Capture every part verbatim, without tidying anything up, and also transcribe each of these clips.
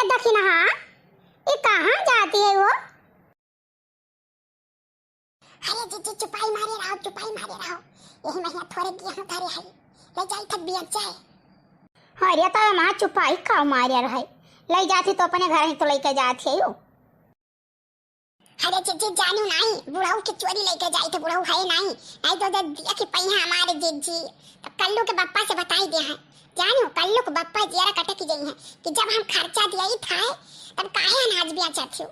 दखिनहा, ई कहाँ जाती है वो? अरे जिज्जी, चुपाई मारे रहो, चुपाई मारे रहो। यही महीना थोरे गेहूं धरे है, ले जाई तब बेच जाए। अरे तो माँ चुपाई का मारे रहे, ले जाती तो अपने घर ही तो लेके जाती है यो। अरे जिज्जी, जानू नाई, बुढ़ऊ के चोरी लेके जाई थे, बुढ़ऊ है नाई, नाई तो दे दिया कि पहिया हमारे जिज्जी। तो कल्लू के बप्पा से बताई दे हैं, जानू कल्लू के बप्पा जियरा कटे की गई है कि जब हम खर्चा दिया ही था, तब काहे अनाज बेचत हो?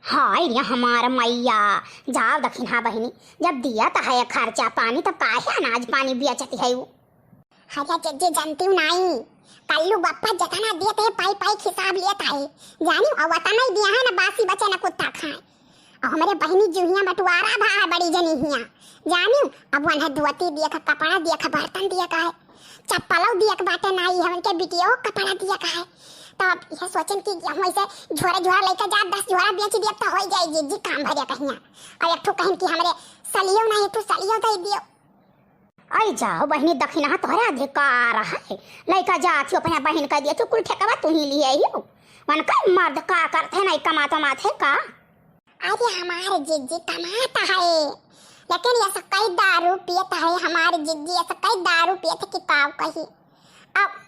हाय रे हमार मैया, जाओ दखिनहा बहिनी, जब दिया त है खर्चा पानी, तब काहे अनाज पानी बेचत है वो? अरे जिज्जी, जानती हूँ नाई, कल्लू बप्पा जतना देत है, पाई पाई हिसाब लेत है, जानी, और वतना ही दिया है ना, बासी बचे ना कुत्ता खाए। और हमरे बहिनी जुहिया बंटवारा भा है बड़ी जनी हिया, जानी, अब वन्हें धोती दिया का, कपड़ा दिया का, बर्तन दिया का है, चप्पलो दिया का बाटे नाई, हमन के बिटियो कपड़ा दिया का है। तो अब यह सोचन कि हम ऐसे झोरा झोरा लेकर जा, दस झोरा बेच दिया तो हो जाए जिज्जी काम भरिया कहिया। और एक ठो कहन कि हमरे सलियो नहीं, एक ठो सलियो दे दियो। आई जाओ बहिनी, दखिनहा तोहरे अधिकार है, लइका जात हो अपने बहिन का दिए, तू कुल ठेकवा तू ही लिए ही हो। मन का मर्द का करते हैं, नहीं कमात मात है का? अरे हमार जिज्जी कमात है, लेकिन ये सब कई दारू पियत है, हमार जिज्जी ये सब कई दारू पियत कि काव कही। अब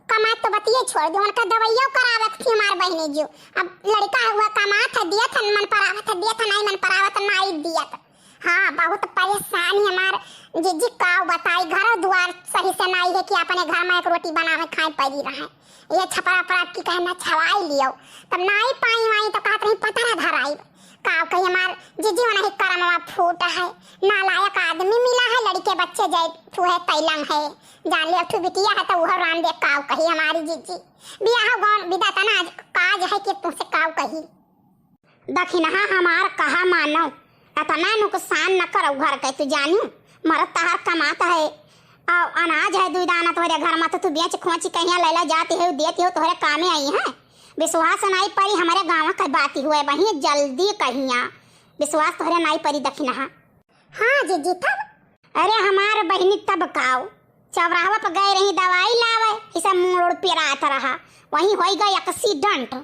कमात तो बतिये छोड़ दे, उनका दवाइयो करावत थी हमार बहिनी जी। अब लड़का हुआ कमात है, दियत है मन परावत है, दियत है नहीं मन परावत, नहीं दियत। हाँ, बहुत परेशान है हमार जिज्जी, काव बताई, घर द्वार सही से नहीं है कि अपने घर में एक रोटी बनावे खाए पड़ी रहे। ये छपरा पड़ा की कहना छवाई लियो, तब नहीं पाई वाई तो कहत रही पतरा धराई। काव कही हमार जिज्जी, वनही करमवा फूट है, नालायक आदमी मिला है, लड़के बच्चे जय तू है तैलंग है, जान ले तू बिटिया है तो वह राम दे। काव कही हमारी जिज्जी, बियाह गौन विधाता ना आज काज है कि तुमसे काव कही। दखिनहा हमार कहा मानो, इतना नुकसान न करो घर के, तू जानी, मरद तहार कमात है, और अनाज है दुई दाना तोहरे घर में, तो तू बेच खोची कहिया लैला जाती है, देती हो, तोहरे कामे आई है। विश्वास नहीं पड़ी, हमारे गाँव के बात हुए वहीं जल्दी कहिया, विश्वास तोहरे नहीं पड़ी दखिनहा। हाँ जिज्जी, तब? अरे हमार बहिनी तब काव, चौराहवा पर गए रही दवाई लावे, इसे मूड़ पिरात रहा, वहीं होई गए accident।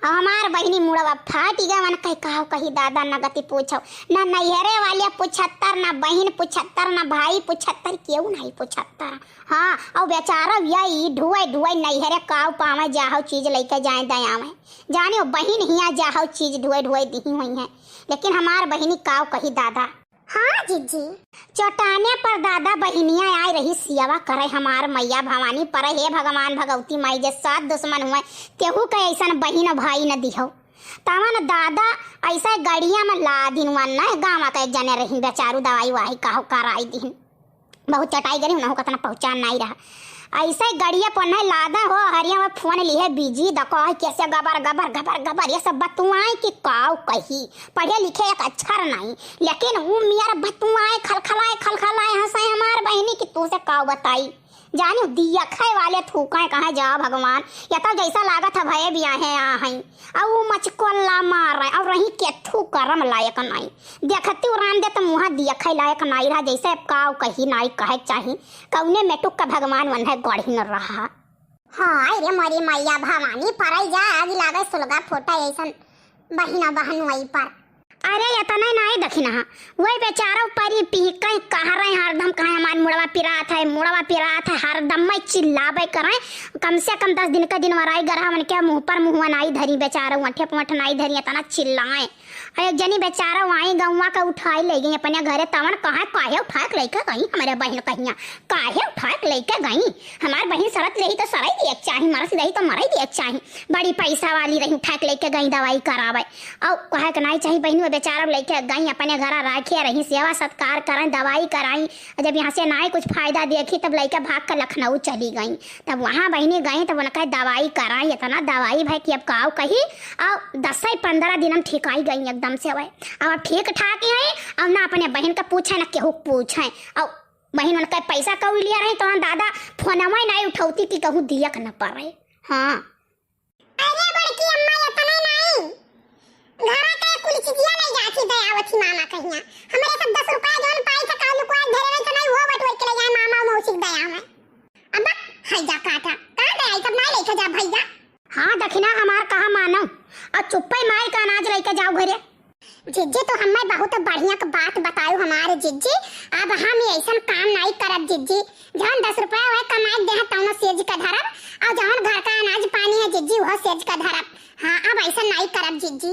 और हमार बहिनी मुड़वा फाट गए, मन कह काव कही दादा न गति पूछो, न नैहरे वाले पुछत्तर, न बहिन पुछत्तर, न भाई पुछत्तर, केहू नहीं पुछत्तर। हाँ, और बेचारा यही ढुए ढुए नैहरे काव पावे जाहो चीज लेके जाए दयावे, जाने बहिन हिया जाहो चीज ढुए ढुए दिही हुई है, लेकिन हमार बहिनी काव कही दादा। हाँ जिज्जी। चौटाने पर दादा बहिनिया आए रही सियावा करे हमार मैया भवानी पर, हे भगवान भगवती माई जे सात दुश्मन हुए तेहू के ऐसन बहिन भाई न दिहो। तवन दादा ऐसा गड़िया में लादिन, वन न गाँव के जने रही बेचारू दवाई वाही काहो कराई दिहिन। बहुत चटाई गरी उन्हों कतना पहचान नहीं रहा। ऐसे गड़िया पर नहीं लादा हो हरिया में फोन लिहे बिजी दको है कैसे गबर गबर गबर गबर ये सब बतुआए कि काव कही, पढ़े लिखे एक अक्षर नहीं, लेकिन ऊ मियर बतुआए खलखलाए खलखलाए हंसे हमार बहिनी कि तू से काव बताई। जानी दिया खाए वाले थूकाए कहाँ जा भगवान, या तो जैसा लागत है भये बियाहे आ हैं। अउ ऊ मचकोला मारे, अउ रही केथू करम लायक नाई। देखती ऊ राम दे त मुहा दिया खाए लायक नाई रहा, जैसे काव कही नाई कहे चाही, कौने मेटुक का भगवान वन्हे गढ़ी न रहा। हाय रे मोरी मैया भवानी, परई जा आग लागे सुलगा फोटा ऐसन बहिना बहन वही पर। अरे इतना ही नाई दखिनहा, वही बेचारा परी पी कहीं कह रहे हरदम कहे हमार मुड़वा पिरात है, मुड़वा पिरात है, हरदम मैं चिल्लाबे करे। कम से कम दस दिन का दिन वराई गरहा मन के मुँह पर मुँहवा नाई धरी बेचारा, वठे पवठ नाई धरी, इतना चिल्लाए। अरे एक जनी बेचारा वहीं गौवा का उठाई ले गई अपने घरे, तवन कहा काहे उठाए के लेके गई हमारे बहन कहिया, काहे उठाए के लेके गई? हमार बहन सरत रही तो सराई दिए के चाही, मरत रही तो मराई दिए के चाही। बड़ी पैसा वाली रही, उठाए के लेके गई दवाई करावे। अउ कहे के नाई चाही बहनी, वो बेचारा लेके गई अपने घरा राखे रही, सेवा सत्कार करें, दवाई कराई। जब यहाँ से नाई कुछ फायदा देखी तब लेके भाग कर लखनऊ चली गई। तब वहाँ बहनी गई तब उनका दवाई कराई, इतना दवाई भाई कि अब काव कही। अउ दस से पन्द्रह दिन हम ठिकाई गई एकदम से वह। अब ठीक ठाक ही है, अउ ना अपने बहन का पूछे ना केहू के पूछे। अउ बहन उनका पैसा कौड़ी लिया रही तो हम दादा फोनवा ही नाई उठौती कि कहूँ दिया के न पड़े। हाँ। अरे बड़की अम्मा, इतना नाई, घरा के कुल चीजिया ले जाती दयावत ही मामा कहिया। हमरे सब दस रुपया जौन पाई थे कालू को आज धरे रहे तो नाई, वो बटोर के ले जाए मामा मौसी के दया में। अब है जा काटा, कहाँ दे आई सब नाई लेके जा भैया। हाँ, देखिना हमार कहा मानो, और चुप्पे मार के अनाज लइके जाओ घरे। जिज्जी, तू हमें बहुत बढ़िया क बात बतायो हमारे जिज्जी। अब हम ऐसन काम नाई करब जिज्जी। जौन दस रुपया वह कमाई दे हैं, तौनो सेज का धरब, और जौन घर का अनाज पानी है जिज्जी, वह सेज का धरब। हाँ, अब ऐसन नाई करब जिज्जी।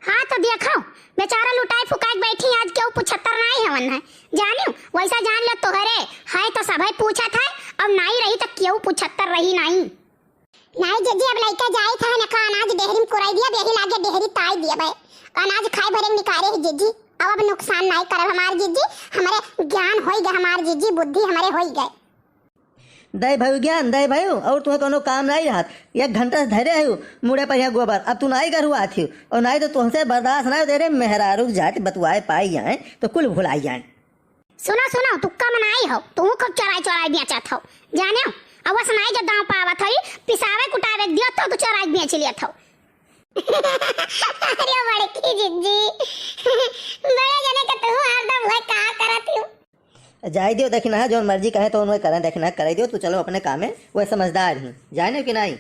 हाँ, तो देखो, बेचारा लुटाए फुकाए के बैठी, आज केहू पुछत्तर नाई हवन है। जानियो, वैसा जान ले, तोहरे है तो सभे पूछत है, और नाई रही तो केहू पुछत्तर रही नाई। नाई जिज्जी, अब लइके जाई था ना का अनाज डेहरी में कुराई दिया, यही लागे डेहरी ताई दिया बे। अनाज खाए भरे निकारे ही जिज्जी, अब, अब नुकसान नाई करब हमार जिज्जी, हमारे ज्ञान होई गए हमार जिज्जी, बुद्धि हमारे होई गए। दे भयू ज्ञान, दे भयू, और तुम्हें कोनो काम नाई रहत। एक घंटा से धरे हयू मुड़े पर यहाँ गोबर, अब तू नाई गरुआत हयू, और नाई तो तुमसे बर्दाश्त ना हो, तेरे मेहरारू जात बतुआए पाई जाए तो कुल भुलाई जाए। सुनो, सुनो, तुक्का मनाई हो, तू खूब चोराई चोराई बेचत हो, जाने हो, अवस नाई जब दाँव पावत हो, पिसावे कुटावे के दियो तो तू चोराई बेच लियत हो। अरे बड़की जिज्जी, बड़े जने के तू हरदम हुए का करत हो? जाए दियो, देखी ना, जौन मर्जी कहे तो उन्हें करें, देखी ना, करे दियो, तू चलो अपने काम में, वह समझदार ही, जाने कि नहीं?